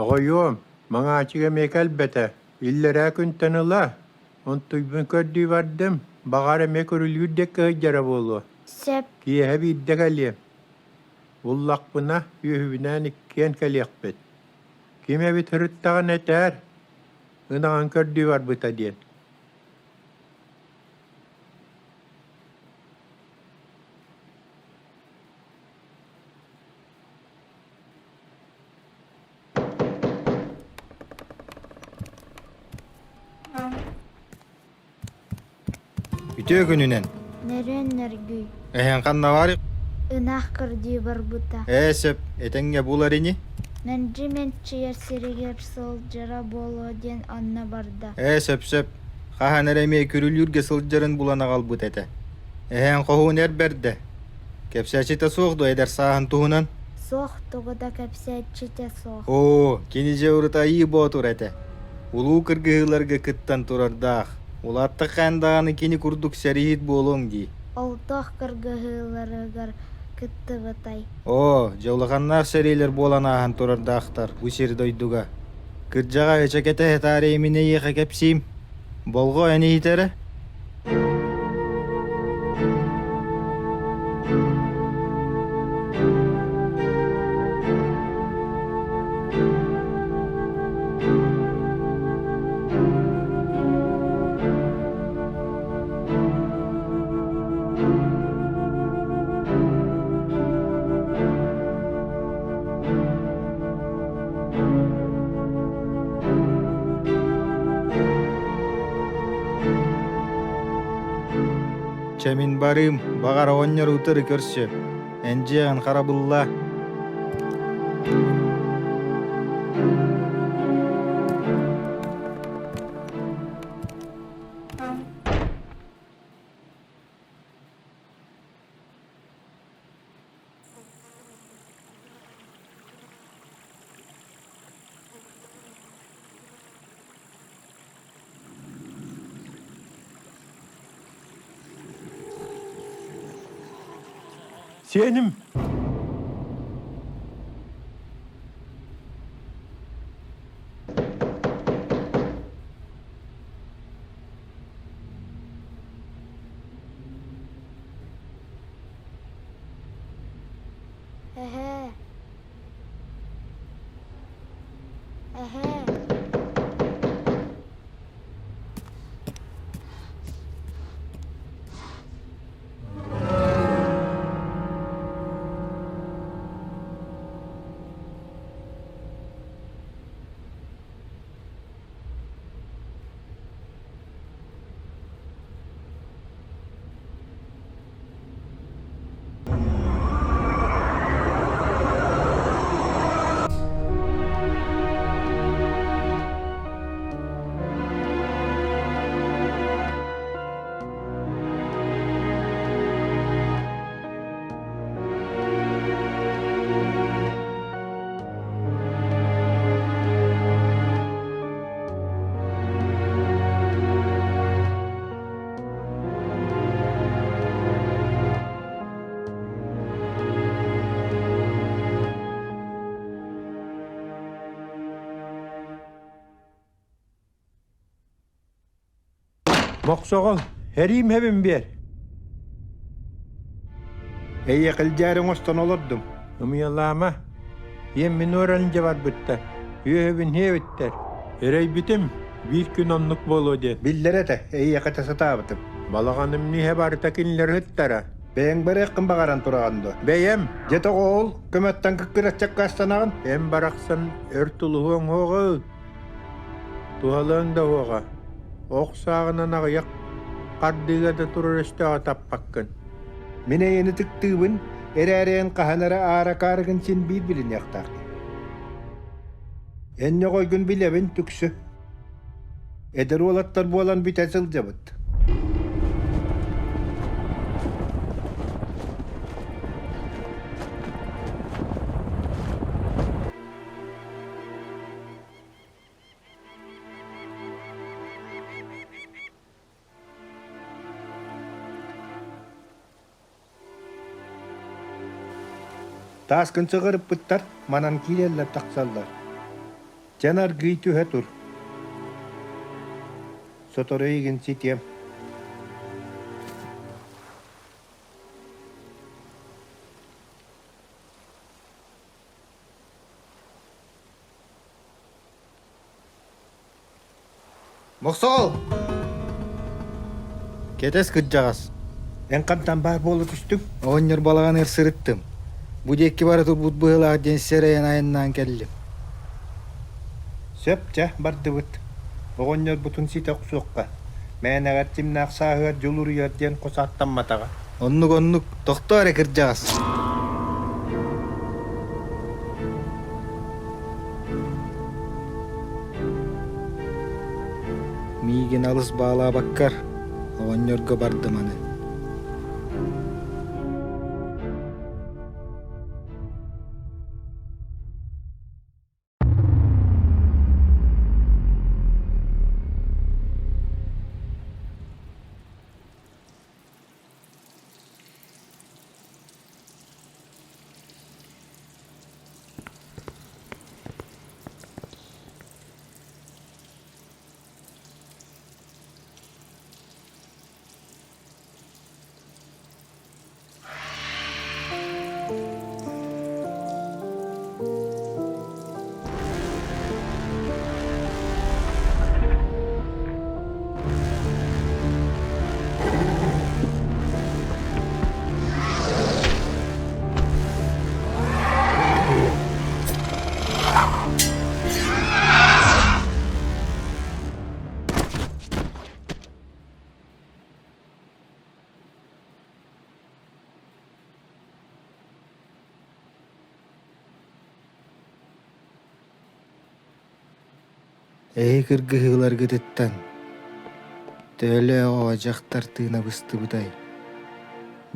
Тоҕойуом, Маҥаачыга эмиэ кэлбэтэ, иллэрээ күнтэн ыла, онтуйбун көрдүү бардым, баҕар эмиэ көрүлүүр диэки сылдьара буолуо. Сөп. Киэһэ биирдэ кэлиэм. Буллахпына, үөһүбүнээн иккиэн кэлиэхпит. Ким эбит сырыттаҕына этээр, ынаҕын көрдүү барбыта диэн. Үтүө күнүнэн! Нөрүөн нөргүй. Эһэҥ ханна баарый? Ынах көрдүү барбыта. Ээ сөп, этэҥҥэ булар ини. Мэлдьи мэччийэр сиригэр сылдьара буолуо диэн онно барда. Ээ сөп-сөп, хаһан эрэ эмиэ күрүлүүргэ сылдьарын булан аҕалбыт этэ. Эһэҥ хоһуун эр бэрдэ. Кэпсээччитэ суох дуо эдэр сааһын туһунан? Суох, тугу да кэпсээччитэ суох. Оо, кини дьэ урут Айыы Боотур этэ. Улуу кыргыһыыларга кыттан турардаах. Улааттаххын даҕаны кини курдук сэрииһит буолуоҥ дии. Ол туох кыргыһыыларыгар кыттыбытай? Оо, дьэ улаханнаах сэриилэр буолан ааһан турардаахтар бу сир-дойдуга. Кырдьаҕа ычакэтэ этаарыйа мин эйиэхэ кэпсиим. Болҕо эн иһитэрэ? Чэ мин барыым, баҕар оҕонньор утары көрсө, эн дьиэҕин харабыллаа. Сиэним Эһээ Эһээ Мохсоҕол, эриим хэбин биэр. Эйиэхэ илдьээри оҥостон олордум. Ымыйалаама, ийэм мин уоран дьэ барбыттар, үөһэбин иһэбиттэр. Эрэйбитим, биир күн оннук буолуо диэн. Биллэр этэ, эйиэхэ этэ сатаабытым. Балаҕаным иһэ барыта кинилэр ыһыттара. Бэйэҥ барыаххын баҕаран тураҕын дуо? Бэйэм. Дьэ тоҕо ол көмөттөн кыккыраччакка астанаҕын? Эн барахсан өр тулуһуоҥ уоҕа Туһалыаҥ да уоҕа, ох сааҕынан аҕыйах хардыыга да турар өстөөҕү таппаккын. Мин эйэни тыктыыбын, эрээри эн хаһан эрэ аара акаарыгын син биир билиниэхтааххын. Эн ньоҕойгун билэбин, түксү. Эдэр уолаттар буолан бүтэ сылдьабыт. Тааскын сыҕарыппыттар, манан киирэллэр-тахсаллар. Чэн аргыый түһэ тур. Сотору эйигин ситиэм. Мохсоҕол! Кэтэс кырдьаҕас. Эн хантан баар буола түстүҥ? Оҕонньор балаҕаныгар сырыттым. Бу диэки бара турбут быһыылаах диэн сэрэйэн айаннаан кэллим. Сөп чэ, бардыбыт. Оҕонньорбутун ситэ охсуохха. Мээнэҕэр кимнээх сааһыгар дьулуруйар диэн хос ааттамматаҕа. Оннук-оннук, тохтоо эрэ кырдьаҕас. Миигин алыс баалаабаккар, оҕонньорго бардым аны. Эһи кыргыһыыларгытыттан төһөлөөх оҕо дьахтар тыына быстыбытай,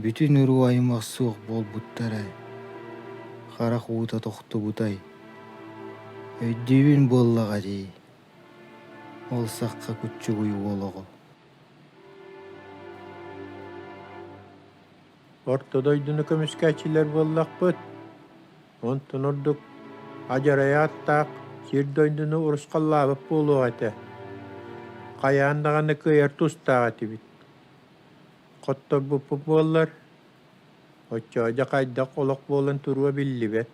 бүтүн уруу аймах суох буолбуттарай, харах уута тохтубутай, өйдүүбүн буоллаҕа дии, ол сахха куччугуй уол оҕо. Орто дойдуну көмүскээччилэр буоллахпыт. Онтон ордук адьарай ааттаах сир дойдуну урусхаллаабыт буолуох этэ. Хайаан даҕаны кыайар тустаах этибит. Хотторбуппут буоллар, оччоҕо дьэ хайдах олох буолан туруо биллибэт.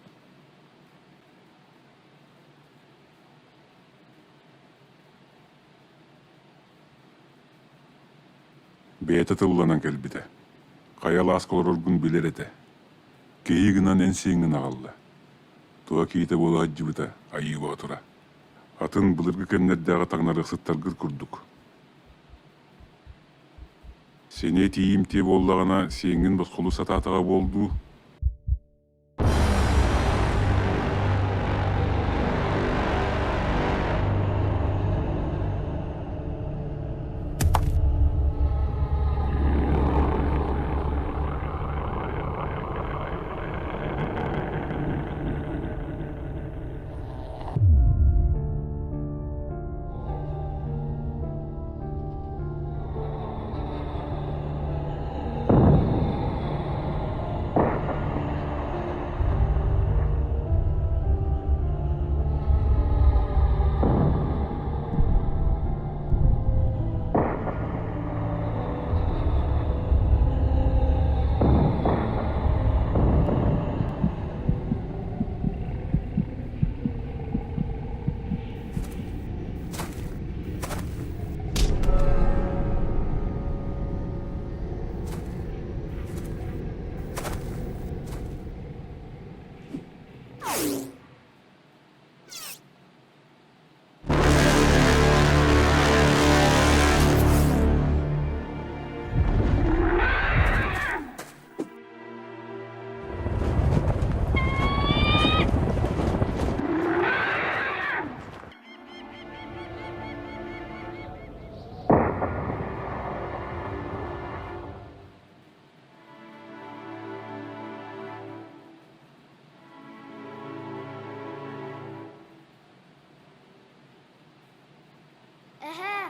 Бэйэтэ тылланан кэлбитэ. Хайа алааска олороргун билэр этэ. Киһи гынан эн сиэҥҥин аҕалла. Туһа киһитэ буола сылдьыбыта айыы боотура. Атын былыргы кэмнэрдээҕи таҥнарыахсыттаргыт курдук. Сэниэ тиийимтиэ буоллаҕына сиэҥҥин босхолуу сатаатаҕа буол дуу? Эһээ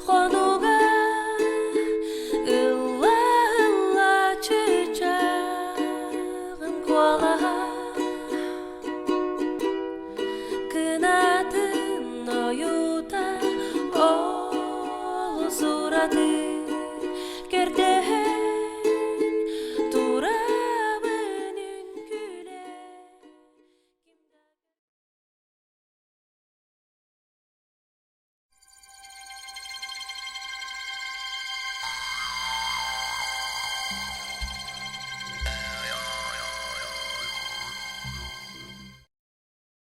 хонуга Ылла-ылла чыычааҕын куолаһа Кынатын ойуута олус ураты.